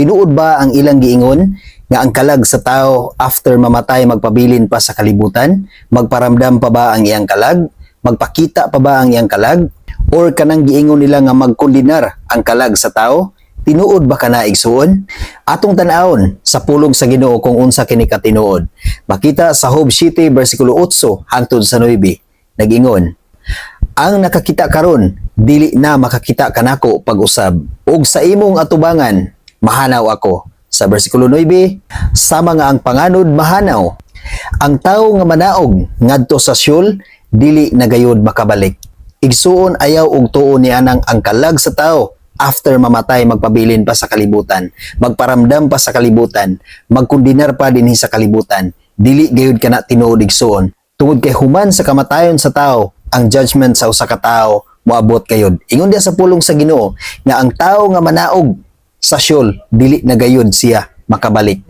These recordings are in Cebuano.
Tinuod ba ang ilang giingon nga ang kalag sa tao after mamatay magpabilin pa sa kalibutan? Magparamdam pa ba ang iyang kalag? Magpakita pa ba ang iyang kalag? Or kanang giingon nila nga magkundinar ang kalag sa tao? Tinuod ba kana, igsuon? Atong tan-awon sa pulong sa Ginoo kung unsa kini katinuod. Makita sa Job 7 bersikulo 8 hangtod sa 9. Nag-ingon, "Ang nakakita karon dili na makakita kanako pag-usab, ug sa imong atubangan mahanaw ako." Sa bersikulo 9, "Sama nga ang panganod mahanaw, ang tawo nga manaog ngadto sa Sheol dili na gayud makabalik." Igsuon, ayaw og tuo ni anang ang kalag sa tao after mamatay magpabilin pa sa kalibutan, magparamdam pa sa kalibutan, magkundinar pa dinhi sa kalibutan. Dili gayud kana tinuod, igsuon. Tungod kay human sa kamatayon sa tao, ang judgment sa usa ka tawo moabot gayud. Ingon diya sa pulong sa Ginoo nga ang tao nga manaog sa Sheol dili na gayud siya makabalik.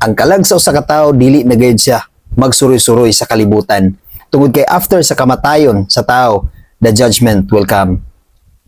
Ang kalag sa usa ka tawo, dili na gayud siya magsuroy-suroy sa kalibutan. Tungod kay after sa kamatayon sa tao, the judgment will come.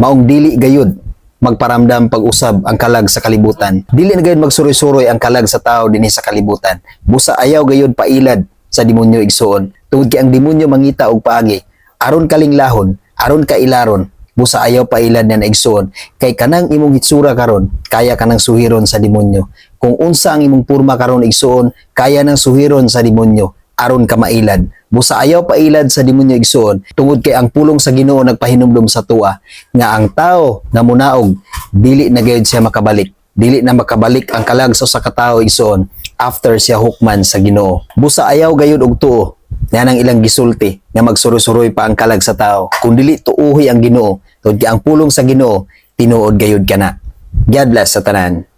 Maong dili gayud magparamdam pag-usab ang kalag sa kalibutan. Dili na gayud magsuroy-suroy ang kalag sa tao dinhi sa kalibutan. Busa ayaw gayud pailad sa demonyo, igsuon. Tungod kay ang demonyo mangita og paagi aron kalinglahon, aron kailaron. Busa ayaw pailad na, igsuon. Kay kanang imong hitsura karon, kaya kanang suhiron sa demonyo. Kung unsa ang imong porma karon, igsuon, kaya nang suhiron sa demonyo aron ka mailad. Busa ayaw pailad sa demonyo, igsuon, tungod kay ang pulong sa Ginoo nagpahinumdom sa atoa nga ang tao nga munaog dili na gayud siya makabalik. Dili na makabalik ang kalag sa usa ka tawo, igsuon, after siya hukman sa Ginoo. Busa ayaw gayud og tuo nga nang ilang gisulti nga magsuroy-suroy pa ang kalag sa tao. Kung dili tuuhi ang Ginoo, tungod kay ang pulong sa Ginoo tinuod gayud kana. God bless sa tanan.